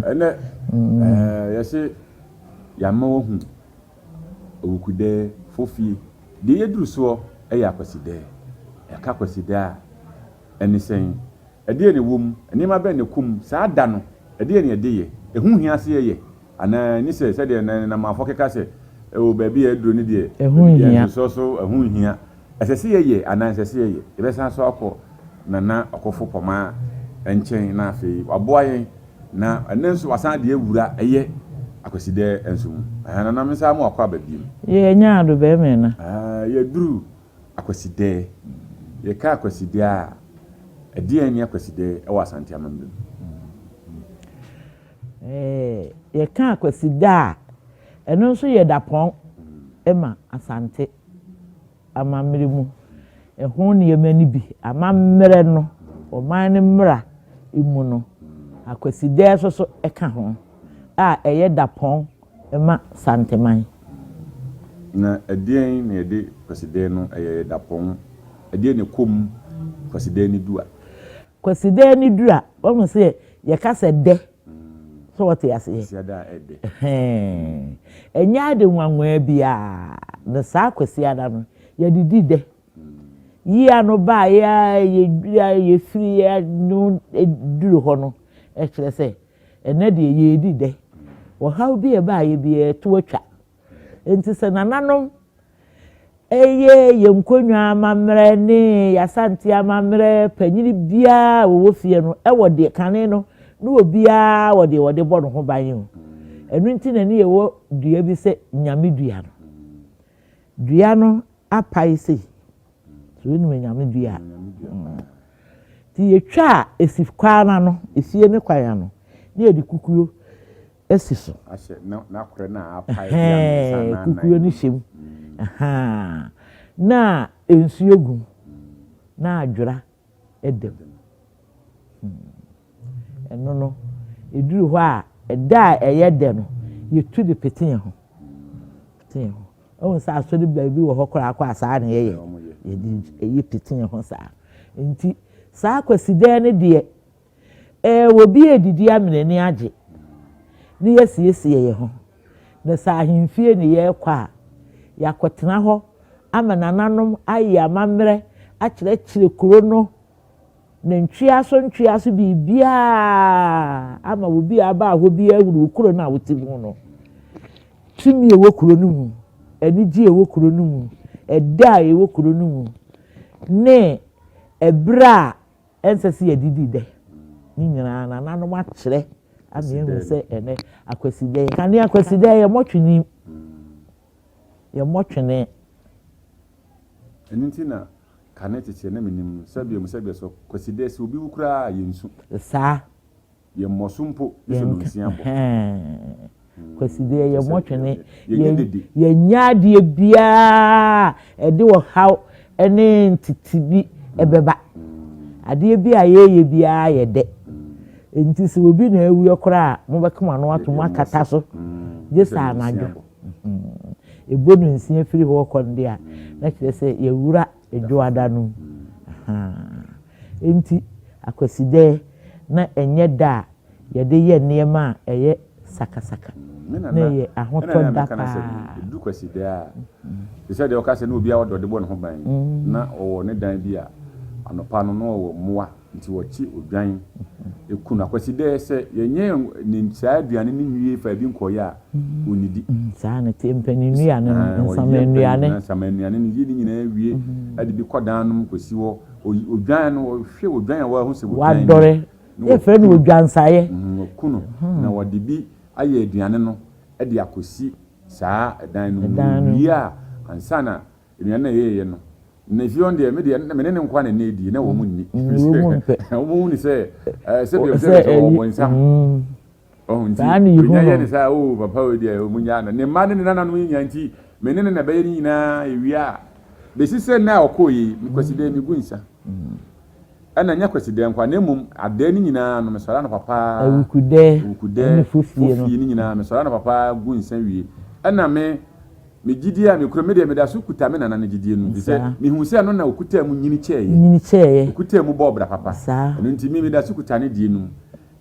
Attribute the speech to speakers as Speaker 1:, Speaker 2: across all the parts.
Speaker 1: Ɛnɛ ɛɛ yɛse yɛama woahu Awukudɛɛ fofie. Deɛ yɛduru soɔ yɛ Akwasidɛɛ. Yɛka Akwasidɛɛ a, ɛne sɛn? Ɛdeɛn na ɛwɔ mu? Nneɛma bɛn na ɛkɔ mu? Saa da no, ɛdeɛn na yɛde yɛ? Ɛho hia sɛ yɛyɛ? Anaa ɛne sɛ sɛdeɛ nnɛnnɛmmafoɔ keka sɛ, Oh, baabi a aduro no deɛ,
Speaker 2: Ɛho nhia.
Speaker 1: yɛnsosɔ so, ɛho nhia. Ɛsɛ sɛ yɛyɛ anaa ɛnsɛ sɛ yɛyɛ? Yɛbɛsan so akɔ Nana Ɔkofo Pɔmaa nkyɛn na afei waboa yɛn na ɛnnɛ nso wasan de awura ɛyɛ Akwasidɛ nso mu. Ɛhɛn, Nana me nsa mo akɔ aba biom.
Speaker 2: Yɛ nya ado bɛɛma na.
Speaker 1: Ɛɛ, yɛduru Akwasidɛ. Yɛka Akwasidɛ a, ɛdeɛn ne Akwasidɛ wɔ Asante amammerɛ mu?
Speaker 2: Ɛɛ, yɛka Akwasidɛ a, ɛno nso yɛ dapɔn ma Asante. amammerɛ mu ɛho nneɛma no bi, amammerɛ no, ɔman no mmara mu no, Akwasidɛɛ nso so ka ho a ɛyɛ dapɔn ma Santeman.
Speaker 1: Na ɛdeɛn na yɛde Kwasidɛɛ no ɛyɛ dapɔn? Ɛdeɛn na ɛkɔ mu Kwasidɛɛ no du a?
Speaker 2: Kwasidɛɛ no du a, wahu sɛ yɛka sɛ dɛ. So wɔte aseɛ?
Speaker 1: Kwasiada a ɛdɛ.
Speaker 2: Ɛhɛn. Ɛnyɛ ade nwanwaa biara na saa Kwasiada no, yɛde di dɛ. Yia no baeɛ a yɛdwira yɛfiri ano duru hɔ no, ɛkyerɛ sɛ ɛnɛ deɛ yɛredi dɛ. Ɔhaw bi a ɛbaeɛ biara ɛto atwa. Enti sɛ nananom Eye yɛn nkonnwa amammerɛ ne yɛn Asante amammerɛ panyini biara a wɔwɔ fie no wɔ deɛ kane no na obiara wɔ deɛ wɔde bɔ ne ho ban o. Ɛno nti na ne yɛwɔ dua bi sɛ Nyame dua no. Dua no apae sei. So wonim Nyame dua a? Nti yɛtwa a ɛsi kwan ano, efie ne kwan ano, na yɛde kukuo asi so.
Speaker 1: Ahyɛ n'akorɛ no a apae bi a mmiɛnsa anaa nnan.
Speaker 2: Kukuo no hyɛ mu. Na nsuo gu mu na adwera da mu. Ɛno no, ɛduru hɔ a, ɛda a ɛyɛ dɛ no, yɛtu de pete yɛn ho. Pete yɛn ho. Wohu sɛ asɔre baabi wɔ hɔ koraa kɔ a saa na yɛyɛ. Yɛde ɛyi pete yɛn ho saa. Nti saa Kwasidan no deɛ, Ɛɛ, obi redidi ama n'ani agye, na yɛasiesie yɛn ho. Na sɛ ahemfie na yɛrekɔ a, yɛakɔtena hɔ ama nananom ayɛ amammerɛ akyerɛkyerɛ kuro no ne ntweaso ntweaso biribiara ama obi a aba hɔ biara ahunu wo kuro no a wote mu no. Tumi a ɛwɔ kuro no mu, anigye a ɛwɔ kuro no mu, ɛdɛ a ɛwɔ kuro no mu, ne ɛberɛ a Ɛnsɛ sɛ yɛde di dɛ. Ne nyinaa nananom akyerɛ ama yɛahu sɛ ɛnɛ Akwasidɛ. Kane Akwasidɛ yɛmmɔ twene. Yɛmmɔ twene.
Speaker 1: Ɛno nti na kane tete na menim sɛdeɛ mu sɛdeɛ so Kwasidɛ sɛ obi wu koraa a yɛnsu.
Speaker 2: Saa.
Speaker 1: Yɛmmɔ so mpo gye sɛ nonsia bɔ.
Speaker 2: Kwasi deɛ yɛmmɔ twene. Yɛnyɛ adeɛ biara a ɛde ɔhaw ne ntete bi bɛba. Adeɛ bi a yɛyɛ biara yɛ dɛ. Nti sɛ obi na awuiɛ koraa a, mobɛka mo ano ato mu akata so gye sɛ anadwo. Ɛbɔ nonsia firi hɔ rekɔ no deɛ a, na kyerɛ sɛ yɛawura Dwoada no mu. Enti Akwasidɛɛ na ɛnyɛ da a yɛde yɛ nneɛma a ɛyɛ sakasaka.
Speaker 1: Me
Speaker 2: Na
Speaker 1: nana,
Speaker 2: ɛyɛ
Speaker 1: ɛna
Speaker 2: ahotɔ
Speaker 1: na
Speaker 2: da
Speaker 1: meka no sɛ,
Speaker 2: paa.
Speaker 1: ɛduru Kwasidɛɛ a, te sɛ deɛ ɔka sɛ na obiara wɔ deɛ ɔde bɔ ne ho ban, na ɔwɔ ne dan bi a anɔpa no na ɔwɔ mmoa, nti wɔkye odwan ku no. Akwasidɛɛ sɛ yɛnyɛ ne saa aduane no nwie faa bi nkɔeɛ a, ɔnnidi.
Speaker 2: Saa na ɛte, mpanin nnuane no,
Speaker 1: Ɛɛ, ɔyɛ
Speaker 2: nsama nnuane.
Speaker 1: mpanin nsama nnuane no, yi ne nyinaa wie, de bi kɔ dan no mu kɔsi hɔ. Odwan no, wɔhwɛ odwan a wɔahu sɛ odwan ni.
Speaker 2: Wadɔre. Yɛfrɛ no odwansaeɛ.
Speaker 1: Wɔku no, na wɔde bi ayɛ aduane no de akɔsi saa ɛdan no mu. Wɔwie a, ansa na aduane no a yɛyɛeɛ no, na fie hɔ deɛ, me deɛ, me ne ne nkoa na ɛna ɛdie, na wɔn nni. Wɔn hu ne sɛ, sɛdeɛ sɛ wɔwɔ bɔnsam. Ɔho nti,
Speaker 2: Saa na yehu
Speaker 1: onya yɛ
Speaker 2: no.
Speaker 1: ne saa, oh, papa wei deɛ, ɔmo nyaa no. Ne mma ne ne nananom yi nyaa nti, me ne no na ɛbɛyɛ ne nyinaa, ewie a, besi sɛ nnɛ a ɔkɔɔ yi, me Kwasidaa megu nsa. Ɛna nyɛ Kwasidaa nko ara, na mmom adaa no nyinaa no, mesɔre anɔpa paa,
Speaker 2: Awukudɛɛ
Speaker 1: Awukudɛɛ,
Speaker 2: ne fofie no.
Speaker 1: fofie no nyinaa, mesɔre anɔpa paa gu nsa wie. Ɛna me, me gyidie a mekura, me deɛ meda so kuta me nana no gyidie no, efisɛ
Speaker 2: Saa.
Speaker 1: mehu sɛ ɛno na ɔkutaa mu nyini kyɛeɛ.
Speaker 2: Nyini kyɛeɛ.
Speaker 1: Ɔkutaa mu bɔɔ bra papa.
Speaker 2: Saa.
Speaker 1: Ɛno nti me, meda so kuta ne deɛ no mu.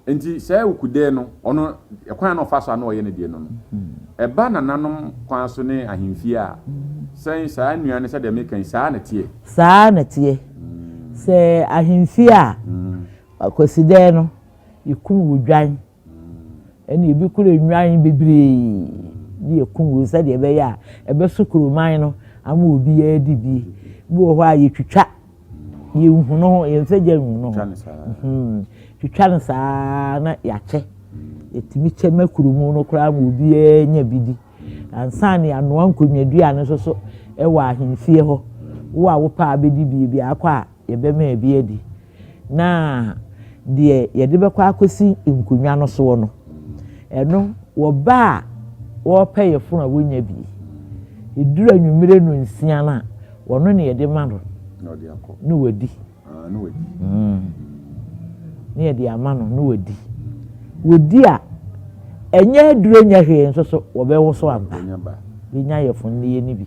Speaker 1: Nti saa Awukudɛɛ no, ɔno, ɛkwan a na ɔfa so a na ɔyɛ ne deɛ no no, ɛba nananom kwan so ne ahemfie a, sɛn saa nnua no sɛdeɛ meka yi, saa na ɛteɛ?
Speaker 2: Saa na ɛteɛ. Sɛ ahemfie a, Akwasidɛɛ no, yɛkum odwan. Ɛna ebi kura nnwan bebree ne yɛkum wei sɛdeɛ ɛbɛyɛ a ɛbɛso kuroman no ama obiara adi bi. Bi wɔ hɔ a yɛtwitwa, yɛnhu no ho, yɛmfa gya nhu no ho. Hmm, twitwa no saa na yɛakyɛ. Yɛtumi kyɛ ma kuromu no koraa ma obiara nya bi di. Ansa na yɛanoa nkonnwadua no nso so wɔ ahemfie hɔ. Wo a wopɛ a bɛdi bi, biako a yɛbɛma bi adi. Na deɛ yɛde bɛkɔ akɔsi nkonnwa no soɔ no, ɛno wɔba a wɔrepɛ yafunu a wɔnnya bi. Ɛduru anwummerɛ nnɔnsia no a, wɔno na yɛde ma no na wadi. Mm. Na yɛde ama no na wadi. Wɔdi a, ɛnyɛ aduro nyɛ hwee nso so wɔbɛwoso ampa. Bɛnya yafunu no yɛ no bi.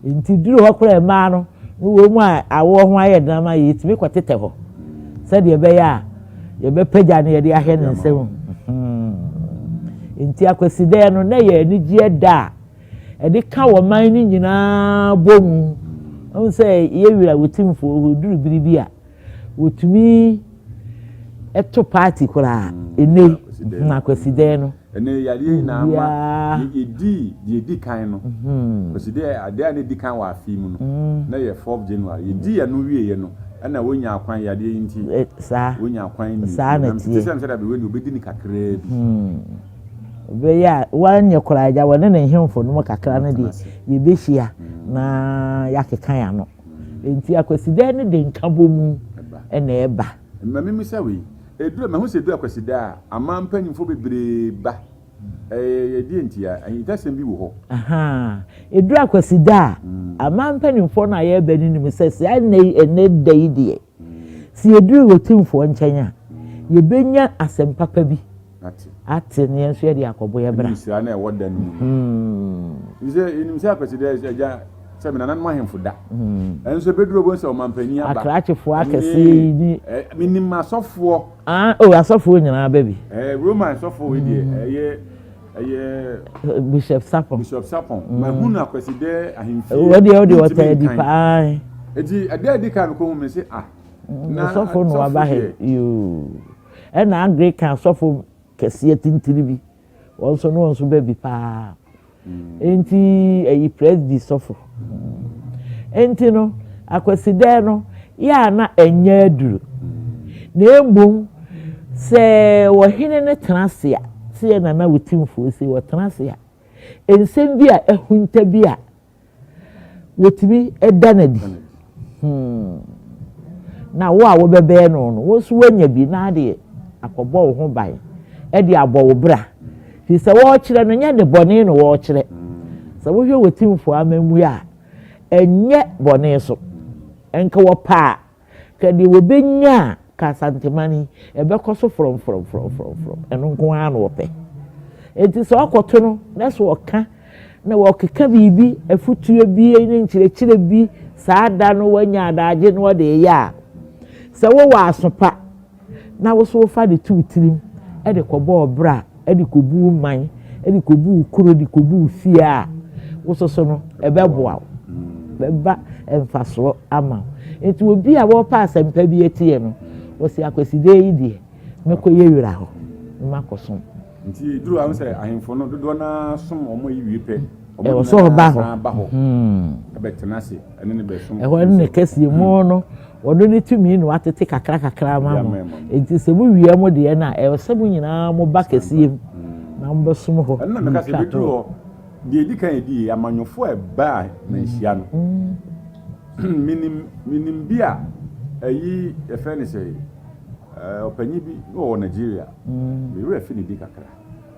Speaker 2: Enti duru hɔ koraa mmaa no ne wɔn mu a awoɔ ho ayɛ den ama yɛ, yɛtumi kɔtetɛ hɔ sɛdeɛ ɛbɛyɛ a yɛbɛpagya no yɛde ahwɛ ne nsam. Enti Akwasidɛɛ no na yɛ anigyeɛ da a ɛde ka wɔ man no nyinaa bɔ mu. Ɛhu sɛ yɛwira wɔ timfoɔ hɔ duru bere bi a wɔtumi to party koraa ɛnɛ yi hmm, akwasidɛɛ no.
Speaker 1: Ɛnɛ yadeɛ nyinaa ma yɛdi deɛ ɛdi kan no hmm. kwasidɛɛ adeɛ a na ɛdi kan wɔ afe mu no hmm. na yɛ 4 January yɛdi ɛno wieɛ no ɛna wɔnya akwan yadeɛ yi nti eh,
Speaker 2: saa
Speaker 1: wɔnya akwan
Speaker 2: ni saa na
Speaker 1: tie sɛ sɛ dabi wei obɛdi ne kakraa bi
Speaker 2: bɛyɛ a wɔanyɛ koraa agya wɔne ne nhemfo no mu kakra no deɛ yɛbɛhyia na yɛakeka yɛn ano. Enti Akwasidae no de nkabɔmu na ɛba.
Speaker 1: Ma mimmisa wei, Edu a, mahu sɛ edu Akwasidae a, aman mpanyimfo bebree ba. Ɛyɛ deɛn ntia? Ahintasɛm bi wɔ hɔ?
Speaker 2: Ahaa. Edu Akwasidae a, aman mpanimfoɔ no a yɛreba no nim sɛ saa nna yi, ɛnnɛ da yi deɛ, sɛ yɛduru Otumfoɔ nkyɛn a, yɛbɛnya asɛm papa bi. Ate na yɛn nso yɛde akɔbɔ yɛ bra.
Speaker 1: Ne nhyira na ɛwɔ da no mu no. Hmm. Sɛ yɛnim sɛ Akwasi dɛ agya sɛ me nananom ahemfo da. Hmm. Ɛnso ebeduru obo sɛ ɔmampanyin aba.
Speaker 2: Akrakyefoɔ akɛseɛ yi ni.
Speaker 1: Menim asɔfoɔ.
Speaker 2: Ah, oh, asɔfoɔ nyinaa ba bi.
Speaker 1: Eh, Roman sɔfoɔ wei deɛ hmm. ɛyɛ ɛyɛ.
Speaker 2: Bishop Sapon.
Speaker 1: Bishop Sapon. Mm. Mahu no Akwasi dɛ ahemfie.
Speaker 2: Wɔ deɛ wode ɔtaa di paa.
Speaker 1: Eti ɛdɛ adi kan mekɔ hu me se ah.
Speaker 2: Na sɔfo no waba ha yoo. Ɛna Anglican sɔfo kɛseɛ tintini bi, wɔn nso ne wɔn nso ba bi paa. Nti ɛyi Presby sɔfo. Nti no, Akwasidɛɛ no, yɛ a na ɛnyɛ aduro. Na mmom, sɛ ɔhene no tena ase a, sɛ yɛ Nana Otumfoɔ sei, ɔtena ase a, nsɛm bi a ahunta bi a wɔtumi da no adi. Hmm. Na wo a wobɛbɛn no no, wo nso woanya bi na adeɛ akɔbɔ wo ho ban de abɔ wo bra. Firi sɛ wɔrekyerɛ no, nyɛ ne bɔne na wɔrekyerɛ. Sɛ wohwɛ wɔ timfoɔ amammui a, ɛnyɛ bɔne so. Nka wɔpɛ a, Ka deɛ wɔbɛnya a, ka Asanteman yi, ɛbɛkɔ so frɔmfrɔmfrɔmfrɔmfrɔm. Ɛno nko ara na wɔpɛ. Enti sɛ ɔkɔto no na sɛ ɔka na wɔkeka biribi, afutuo bi ne nkyerɛkyerɛ bi saa da no wanya adagye na wɔde reyɛ a, sɛ wowɔ aso pa na wo nso wofa de to wo tirim de kɔbɔ ɔbra, de kɔbu wo man, de kɔbu wo kuro, de kɔbu wo fie a, wo nso so no, ɛbɛboa wo. Bɛba mfasoɔ ama wo. Nti obi a wɔrepɛ asɛmpa bi atie no, wɔsi Akwaside yi deɛ, mɛkɔyɛ wira hɔ na makɔsom.
Speaker 1: Nti duru a, sɛ ahemfo no dodoɔ no ara som wɔn ayi wie pɛ,
Speaker 2: Ɛwɔ sɛ ɔba hɔ.
Speaker 1: Ba hɔ. Ɛbɛtena ase ɛne ne bɛsom.
Speaker 2: Ɛhɔ ne ne kɛseɛ mu no, ɔno ne tumi na watete kakra kakra ama mo. Nti sɛ mo wie mo deɛ no a, ɛwɔ sɛ mo nyinaa mo ba kɛseɛ mu na mo bɛsom hɔ.
Speaker 1: Ɛno na meka sɛ ɛbɛduru hɔ. Deɛ ɛdi kan ɛdi yie, amanyɔfoɔ a ɛbaa manhyia no. Menim menim bi a ɛyi yɛfrɛ no sɛ ɔpanyin bi na ɔwɔ Nigeria. Me werɛ fi ne din kakra.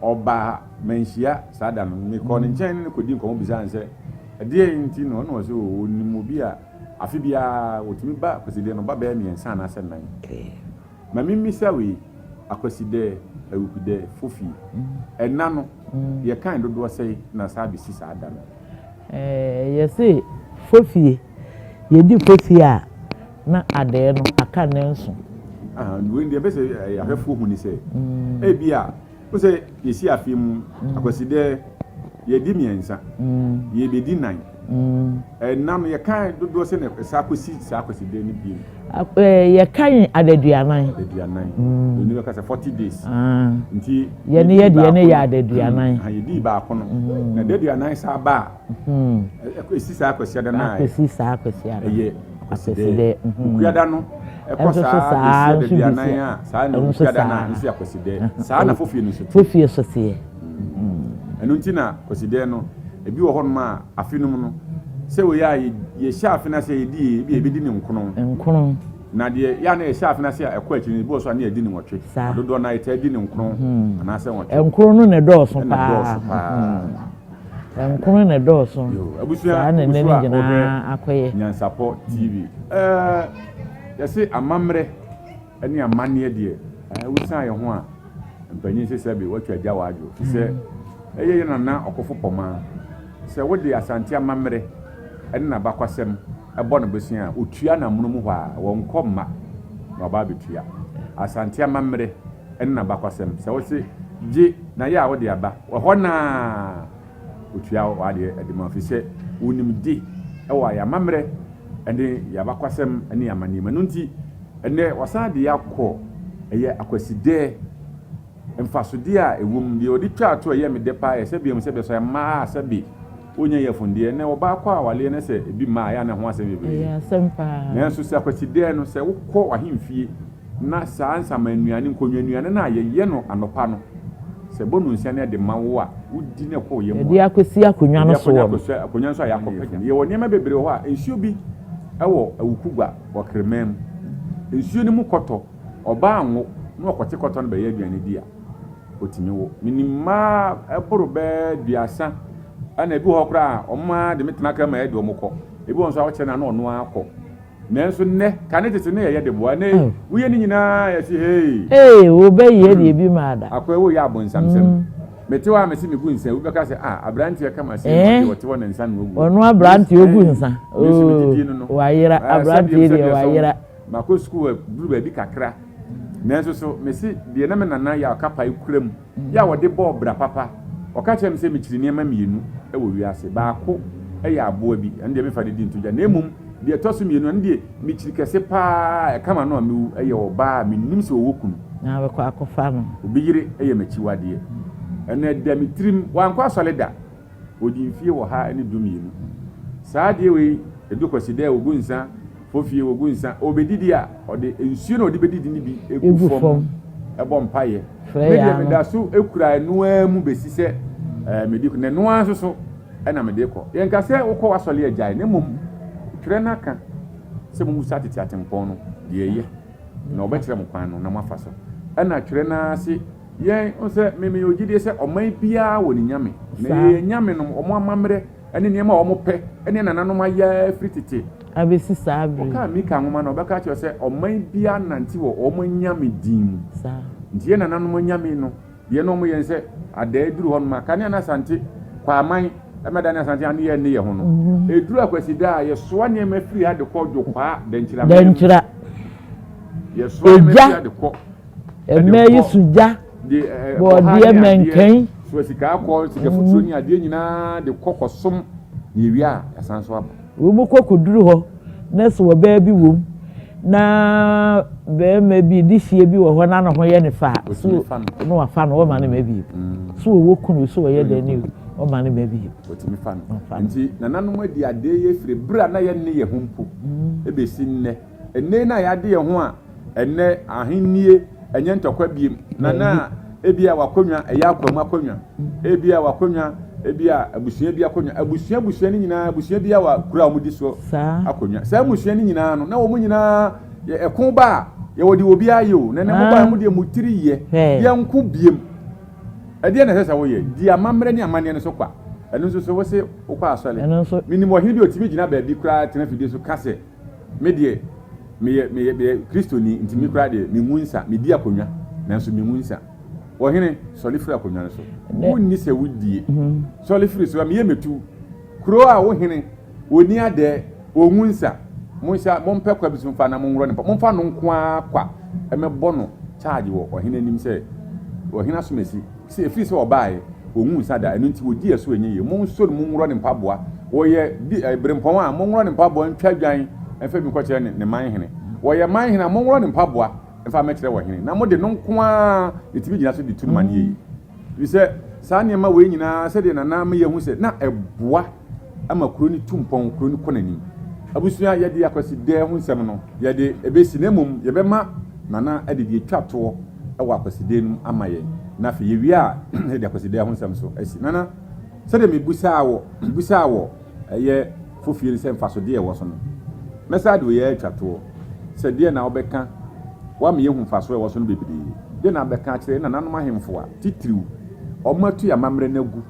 Speaker 1: Ɔbaa manhyia saa da no, mekɔɔ ne nkyɛn ne no kɔdii nkɔmmɔ bisaa no sɛ, ɛdeɛn nti na ɔno ɔse ɔnim obi a afe biara ɔtumi ba Kwasideɛ no, ɔba bɛyɛ mmiɛnsa anaasɛ nnan. Ma memmisa wei, Akwasidɛ, Awukudɛ, Fofie, ɛnna no yɛkan dodoɔ sɛn na saa bɛsi saa da no?
Speaker 2: Yɛse Fofie, yɛdi Fofie a na adɛɛ no aka nnanson.
Speaker 1: Ah, wei deɛ bɛsɛ ahwɛfoɔ hu ne sɛ ebi a wo sɛ yɛsi afe mu Akwasidɛ yɛdi mmiɛnsa, yɛbɛdi nan. Ɛnam no yɛka dodoɔ sɛ na ɛsa akɔsi saa Akwasidɛ no bio.
Speaker 2: Yɛka adaduanan.
Speaker 1: Adaduanan. Ɛni bɛka sɛ 40 days. Nti
Speaker 2: yɛne yɛ deɛ ne yɛ adaduanan.
Speaker 1: Yɛdii baako no na adaduanan saa ba a ɛsi saa Akwasiada no a
Speaker 2: ɛsi saa Akwasiada
Speaker 1: ɛyɛ Akwasidɛ. Okuada no ɛkɔ saa ɛsi adaduanan a saa na Okuada no a nso yɛ Akwasidɛ. Saa na Fofie no nso teɛ.
Speaker 2: Fofie nso teɛ.
Speaker 1: Ɛno nti na Kwasidɛ no ebi wɔ hɔnom a afe no mu no sɛ wei a yɛhyɛ afe no ase a yɛdi yɛ ebi a yɛbɛdi ne nkono.
Speaker 2: Nkono.
Speaker 1: Na deɛ yɛ a na yɛhyɛ afe no ase a ɛkɔ akyiri no ebi wɔ so a na yɛdi ne nwɔtwe.
Speaker 2: Saa.
Speaker 1: Dodoɔ no a yɛtaa di ne nkono anaasɛ nwɔtwe.
Speaker 2: Nkono no na ɛdɔɔso
Speaker 1: Ɛna
Speaker 2: paa.
Speaker 1: ɛdɔɔso paa.
Speaker 2: Nkono na ɛdɔɔso.
Speaker 1: Yo, abusua
Speaker 2: Saa na
Speaker 1: wogu
Speaker 2: ɛnɛ
Speaker 1: so
Speaker 2: no
Speaker 1: a wohwɛ
Speaker 2: nyinaa akɔyɛ.
Speaker 1: Nyansapɔ TV. Ɛɛ yɛse amammerɛ ne amanneɛ deɛ ɛɛ wosan yɛn ho a mpanyin sɛ sɛbe woatwa agya w'adwo fi sɛ ɛyɛ yɛ nana ɔkofo pɔmaa sɛ wode Asante amammerɛ ne n'abakwasɛm bɔ no bosea a otua no amono mu hɔ a wɔnkɔ mma na waba abɛtua Asante amammerɛ ne n'abakwasɛm sɛ wose gye na yɛ a wode aba ɛhɔ no ara otua w'adeɛ de ma wo fi sɛ wonim de wɔ yɛn amammerɛ ne yɛn abakwasɛm ne yɛn amanneɛ mu. Ɛno nti, ɛnnɛ wɔasan de yɛn akɔ ɛyɛ Akwasidɛ mfasodeɛ a ɛwɔ mu. Deɛ wɔde twaa to a ɛyɛ me dɛ paa yɛ sɛ biom sɛ bɛsɔ mmaa a sɛbe wɔnnya yafundeɛ. Ɛnnɛ ɔbaa kɔ awaleɛ na sɛ ebi mma a ɛyɛ a na ɛho asɛm bebree.
Speaker 2: Ɛyɛ asɛm paa.
Speaker 1: Nanso sɛ Akwasidɛ no sɛ wokɔ w'ahemfie na saa nsamannuane, nkonnwannuane no a yɛyɛ no anɔpa no, sɛ ɛbɔ nonsia na yɛde ma wo a, wodi na ɛkɔ wo yam a,
Speaker 2: Yɛde akɔsi akonnwa no
Speaker 1: yɛde
Speaker 2: soɔ no.
Speaker 1: akɔsi akonnwa no so a yɛakɔpagya. Yɛwɔ nneɛma bebree wɔ hɔ a, nsuo bi wɔ Awukugua wɔ Kreman mu. Nsuo no mu kɔtɔ, ɔbaa nwo na ɔkɔte kɔtɔ no bɛyɛ aduane di a, ɔtumi wo. Menim mmaa ɛboro bɛyɛ aduasa, ɛna ebi wɔ hɔ koraa a, wɔn ara de me tena kaa mu a yɛde wɔn kɔ. Ebi wɔ hɔ nso a wokyerɛ no a na ɔno ara kɔ. Nanso nnɛ, kane tete no yɛyɛ de boa. Ɛnnɛ yi, woyɛ ne nyinaa yɛse hey.
Speaker 2: Hey, wo bɛ yɛ deɛ bi maa da.
Speaker 1: Akoa woyɛ abonsamsɛm. Mete hɔ a mese megu nsa, obi bɛka sɛ ah abranteɛ kama sei na ɔdeɛ ɔte hɔ na nsa na ogu.
Speaker 2: Ɔno abranteɛ ogu nsa.
Speaker 1: Me nso me gyidie no no.
Speaker 2: Wayera, abranteɛ deɛ wayera.
Speaker 1: Makɔ sukuu aduru baabi kakra. Nanso so mese deɛ na me nana Yaw Kapae kura mu. Yɛ a wɔde bɔɔ bra papa. Ɔka kyerɛɛ me sɛ mekyiri nneɛma mmienu wɔ wiase. Baako yɛ aboa bi, ɛno deɛ memfa ne din nto dwa. Na mmom deɛ ɛtɔ so mmienu, ɛno deɛ mekyiri kɛse pa ara a ɛka m'ano a mewu, yɛ ɔbaa a mennim sɛ ɔwɔ kunu.
Speaker 2: Na wobɛkɔ akɔfa no.
Speaker 1: Obi yere yɛ m'akyiwadeɛ. Ɛno ɛda me tirim. Wankɔ asɔre da. Ɔdii mfie 112. Saa adeɛ wei, ɛdu Kwasida a, ɔgu nsa, Fofie, ɔgu nsa. Ɔrebɛdidi a, ɔde nsuo no a ɔde bɛdidi no bi gu fam bɔ mpaeɛ. Me deɛ meda so kura ɛno ara mu bɛsi sɛ mede kɔ, na ɛno ara nso so na mede kɔ. Yɛnka sɛ wokɔ w'asɔre agyae, na mmom twerɛ no aka sɛ mommusa tete atempɔn no deɛ ɛyɛ, na wɔbɛkyerɛ mo kwan no na moafa so. Ɛna twerɛ no ara se Yɛn, wohu sɛ, me meyɛ ogyidie sɛ ɔman biara wɔ ne nyame, na
Speaker 2: Saa.
Speaker 1: yɛn nyame nom, wɔn amammerɛ ne nneɛma a wɔpɛ ne nananom ayɛ ara firi tete.
Speaker 2: Abɛsi saa bere yi.
Speaker 1: Wokaa Mika nwoma no a, ɔbɛka akyerɛ wo sɛ ɔman biara nante wɔ wɔn anyame din mu.
Speaker 2: Saa.
Speaker 1: Nti yɛn nananom anyame no, deɛ na wɔyɛ ne sɛ, Adaa duru hɔnom a, kanea no Asante, Kwaaman, ɛmɛda ne Asante ano yɛ ne yɛ ho no, ɛduru Akwasida a, yɛsoa nneɛma firi ha de kɔ Dwokwaa, Dankyira man mu.
Speaker 2: Dankyira.
Speaker 1: Yɛsoa nneɛma
Speaker 2: Egya.
Speaker 1: firi ha de kɔ.
Speaker 2: Mmɛ yi so gya, bɔɔdeɛ, mɛnkɛn.
Speaker 1: Soa sika akɔ, sika futuro ne adeɛ nyinaa de kɔ kɔsom na yɛwie a yɛasan so aba.
Speaker 2: Wɔn kɔ kɔduru hɔ na sɛ ɔbaa bi wɔ mu na barima bi dehyeɛ bi wɔ hɔ na ne ho yɛ ne fɛ a, so na wafa no, ɔma no ma bio. So ɔwɔ kunu so ɔyɛ dɛn ne o, ɔma no ma bio.
Speaker 1: Wɔtumi fa no. Nti nananom adi adeɛ yi afiri berɛ a na yɛnne yɛn ho mpo bɛsi nnɛ. Ɛnnɛ yi na yɛade yɛn ho a, ɛnnɛ ahennie ɛnyɛ ntɔkwa biem. Na na ebia w'akonnwa ɛyɛ akwamu akonnwa, ebia w'akonnwa ebia abusua bi akonnwa. Abusua abusua no nyinaa, abusua bi wɔ kuro a wɔdi so akonnwa. Saa mmusua no nyinaa no, na wɔn nyinaa yɛ ɛko ba a, yɛwɔ deɛ obiara yɛ o. Na ɛnnɛ mo ba a, mo deɛ mo tiri yɛ, yɛnko biem. Ɛdeɛn na ɛsɛ sɛ woyɛ? Di amammerɛ ne amanneɛ no so kwa. Ɛno nso so, wose wokɔ asɔre. Menim ɔhene bi a ɔtumi gyina baabi koraa tena afidie so ka sɛ, Me deɛ, meyɛ, meyɛ, meyɛ Kristoni, nti me koraa deɛ, mengu nsa. Medi akonnwa, nanso mengu nsa. Ɔhene, sɔre firi akonnwa no so. Wonni sɛ wodie. Sɔre firi so, meyɛ mɛtu. Kuro a wo hene, ɔnni adɛɛ, ɔngu nsa. Monhyɛ, mompɛ kwa bi so mfa na monworɔ ne mpa, momfa no nko ara kwa mmɛbɔ no charge wɔ ɔhene anim sɛ, Ɔhene asomasi, sɛ ɛfiri sɛ ɔbaeɛ, ɔnguu nsa da, ɛno nti wɔdi ɛso ɛnyɛ yie. Monsɔ no mu nworɔ ne mpaboa. Wɔyɛ di, eh, berempɔn a, monworɔ ne mpaboa ntwa dwan mfa bi nkɔkyerɛ ne, ne man hene. Wɔyɛ man hene a, monworɔ ne mpaboa mfa mmɛkyerɛ ɔhene, na mode no nko ara yɛtumi gyina so de tu no ma no yɛ yie. Ɛfiri sɛ saa nneɛma wei nyinaa, sɛdeɛ Nana ama yɛahu sɛ na ɛboa ma kuro no tu mpɔn, kuro no kɔ n'anim. Abusua, yɛde Akwasidɛɛ ho nsɛm no, yɛde ɛbɛsi, na mmom yɛbɛma Nana de deɛ ɛtwa toɔ wɔ Akwasidɛɛ no mu ama yɛn, na afei yɛwie a, yɛde Akwasidɛɛ ho nsɛm nso asi. Nana, sɛdeɛ mebusaa wɔ, mebusaa wɔ ɛyɛ fofie no sɛ mfasodeɛ a ɛwɔ so no, mɛsan de wei atwa toɔ, sɛ deɛ na wobɛka, woama yɛahu mfasoɔ a ɛwɔ so no bebree, deɛ na wobɛka akyerɛ yɛn nananom ahemfo a, titiriw, wɔatu yɛn amammerɛ no agu,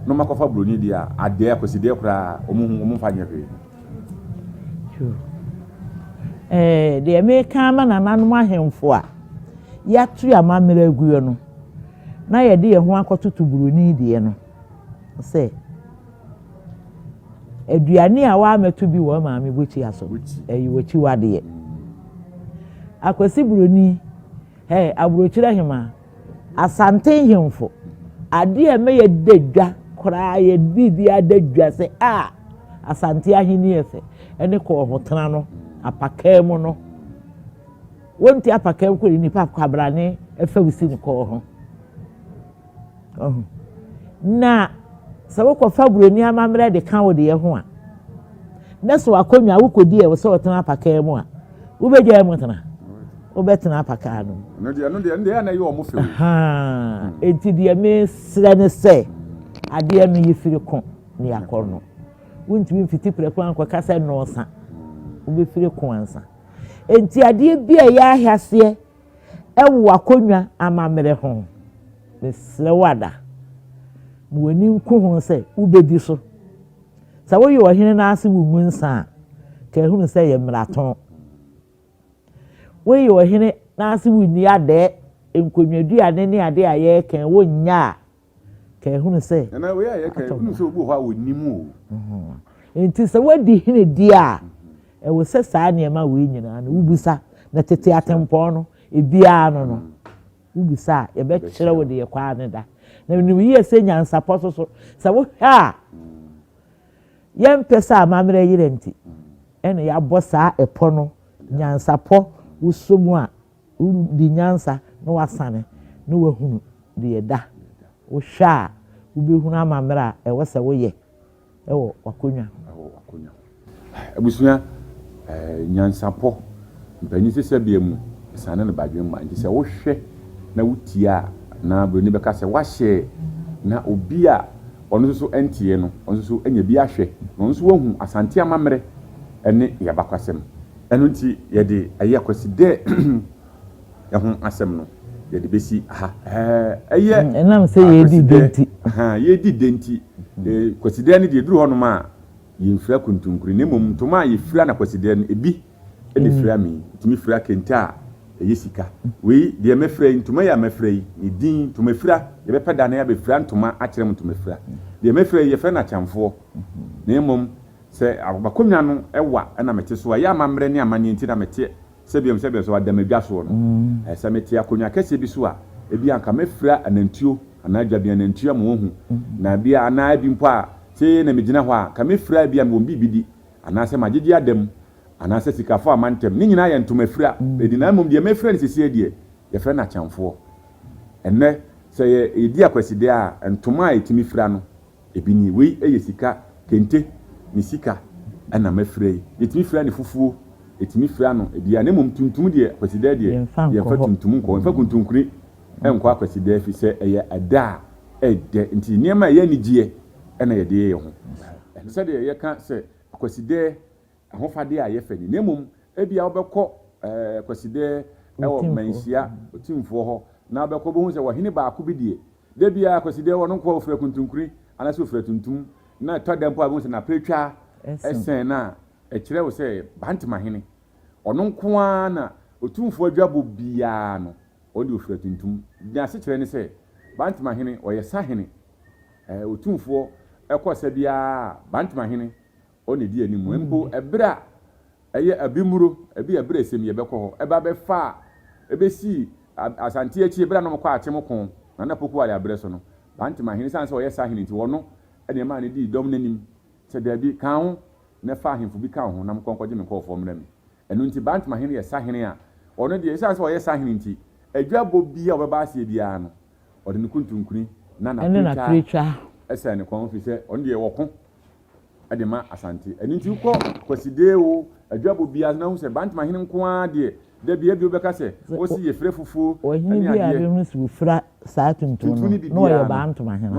Speaker 1: na wɔakɔfa buroni deɛ a, adeɛ, akwasideɛ koraa, wɔn hu, wɔn mfa nyɛ hwee.
Speaker 2: Ɛɛ, deɛ meka ama nananom ahemfo a yɛato yɛn amammerɛ aguo no, na yɛde yɛn ho akɔtoto buroni deɛ no, sɛ aduane a wɔamɛto bi wɔ maame bɔkyia so, ɛyɛ w'akyiwadeɛ. Akwasi buroni, Hey, Aburokyire Ahemaa, Asante nhemfo, adeɛ a ɛma yɛda dwa koraa, yɛ biribiara da dwa sɛ a Asante ahenni yɛ fɛ, ɛne kɔɔhotena no, apakaa mu no. Wonte apakaa mu kɔ nipa kwabrane ɛfɛ wo si ne kɔɔ ho. Ɔho. Na sɛ wokɔfa buroni amammerɛ de ka wo deɛ ho a, na sɛ w'akonnwa wokɔdi a ɛwɔ sɛ ɔtena apakaa mu a, wobɛgyae mu tena? Wobɛtena apakaa no mu.
Speaker 1: Ɛno deɛ, ɛno deɛ, ɛno deɛ ɛyɛ na ɛyɛ wɔn fɛ o.
Speaker 2: Enti deɛ mesrɛ ne sɛ, adeɛ no yɛfiri ko na yɛakɔ no. Wontumi mfiti prɛko ankɔka sɛ nnɔɔsa. Wobɛfiri ko ansa. Enti adeɛ bi a ɛyɛ ahaseɛ Wɔ w'akonnwa amammerɛ ho. Mesrɛ wo ada, ma w'ani nku ho sɛ wubedi so. Sɛ woyɛ ɔhene na ase wungu nsa a, ka ehunu sɛ ɛyɛ mmarato. Woyɛ ɔhene na ase wunni adɛɛ, nkonnwaduane ne ade a yɛreka yi, wonnyɛ a, Ka ehunu sɛ.
Speaker 1: Nana wei a yɛka yi, wonim sɛ obi wɔ hɔ a ɔnnim o.
Speaker 2: Nti sɛ woadi hene di a, ɛwɔ sɛ saa nneɛma wei nyinaa no wobisa. Na tete atempɔn no, ebiara no no, wobisa a, yɛbɛkyerɛ wo deɛ kɔ ara ne da. Na menim yie sɛ nyansapɔ so so, sɛ wohwɛ a, yɛmpɛ sɛ amammerɛ yera nti, ɛna yɛabɔ saa ɛpɔ no, nyansapɔ, wosɔ mu a, Wodi nyansa na woasane na woahunu deɛ ɛda. Wohwɛ a, wobɛhunu amammerɛ a ɛwɔ sɛ woyɛ wɔ w'akonnwa ho.
Speaker 1: Wɔ w'akonnwa ho. Abusua, nyansapɔ, mpanin sesɛbea mu, sane no badwemma. Nti sɛ wohwɛ na wotie a, na buroni bɛka sɛ woahyɛ na obi a ɔno nso so nteɛ no, ɔno nso so anya bi ahwɛ, na ɔno nso wahu Asante amammerɛ ne yɛn abakwasɛm. Ɛno nti yɛde ɛyɛ Kwasidɛ ho asɛm no yɛde bɛsi ha. Ɛyɛ
Speaker 2: Ɛnam sɛ yɛredi dɛ nti.
Speaker 1: Yɛredi dɛ nti, Kwasidɛ no deɛ ɛduru hɔnom a, yɛmfira kuntunkuni na mmom ntoma a yɛfira na Kwasidɛ no, ebi na ɛfira me. Ɛtumi fira kente a ɛyɛ sika. Wei deɛ mɛfira yi, ntoma yi a mɛfira yi, ne din, ntomafira, yɛbɛpɛ da na yɛabɛfira ntoma akyerɛ mo ntomafira. Deɛ mɛfira yi, yɛfrɛ no akyɛmfoɔ na mmom Sɛ m'akonnwa no wa na mete so a, ɛyɛ amammerɛ ne amanneɛ nti na mete sɛbiam sɛbiam sɛ wɔada m'adwa soɔ no. Sɛ mete akonnwa kɛseɛ bi so a, ebia anka mɛfira anantuo anaa dwabea anantuo ama wɔahu. Na ebia anaa ebi mpo a, sei na megyina hɔ a, anka mɛfira ebia mewɔ biribi di, anaasɛ magyegye ada mu, anaasɛ sikafo ama ntɛm. Ne nyinaa yɛ ntomafira. Edi na mmom deɛ mɛfira no seesei deɛ, yɛfrɛ no akyɛmfoɔ. Ɛnnɛ, sɛ yɛdi Akwasideɛ a, ntoma a yɛtumi fira no, Ebi nie, wei yɛ sika, kente ne sika na mafira yi. Yɛtumi fira no fufuo, yɛtumi fira no ebiara na mmom tuntum deɛ, Kwasidaa deɛ, yɛmfa tuntum nkɔ, yɛmfa kuntunkuni nkɔ Akwasidaa ɛfiri sɛ ɛyɛ ɛda a ɛdɛ nti nneɛma a ɛyɛ anigyeɛ na yɛde yɛ yɛn ho. Sɛdeɛ yɛka sɛ Akwasidaa Ahofadi a ɛyɛ fɛ ni. Na mmom, ebia wobɛkɔ Kwasidɛ wɔ Manhyia Otumfoɔ hɔ, na wobɛkɔ wobɛhu sɛ ɔhene baako bi deɛ, da biara Kwasidɛ ɔno nko ara ɔfira kuntunkuni anaasɛ ɔfira tuntum, na ɛtɔ da mpo a wobɛhu sɛ n'apiretwa sɛn no a, ɛkyerɛ wo sɛ Bantemahene. Ɔno nko ara na Otumfoɔ adwabɔ biara no, ɔno deɛ ɔfira tuntum. N'asekyerɛ ne sɛ, Bantemahene, ɔyɛ sahene. Otumfoɔ kɔ sa biara a, Bantemahene Ɔna edi anim. Mpo ɛberɛ a Ɛyɛ Abimuro, ɛbi Abiresem yɛbɛkɔ hɔ, ɛba bɛfaa, ɛbɛsii Asante akyi berɛ a na wɔkɔ Akyem ko, Nana Poku Wale aberɛ so no, Bantemahene, ɛsiane sɛ ɔyɛ sahene nti, ɔno na ɛmaa no dii dɔm no anim sɛ, Dabi, ka wo ho na fa ahemfo bi ka wo ho na monkɔ nkɔgye me nkurɔfoɔ mmrɛ me. Ɛno nti, Bantemahene yɛ sahene a ɔno deɛ, ɛsiane sɛ ɔyɛ sahene nti, adwabɔ biara a ɔbɛba aseɛ biara no, ɔde ne kuntunkuni na n'apiretwa sɛn ne kɔn, ɛfiri sɛ ɔno deɛ ɔko de ma Asante. Ɛno nti wokɔ Kwasidee o, Adwabɔ biara na wohu sɛ Bantama hene nko ara deɛ, da bi ebia wobɛka sɛ ɔsi yɛfira fufuo
Speaker 2: Ɔhene
Speaker 1: ne
Speaker 2: bi a
Speaker 1: adeɛ.
Speaker 2: bɛhunu sɛ ɔfira saa tuntum
Speaker 1: Tuntum
Speaker 2: no,
Speaker 1: no bi
Speaker 2: na ɔyɛ
Speaker 1: biara no.
Speaker 2: Bantama hene.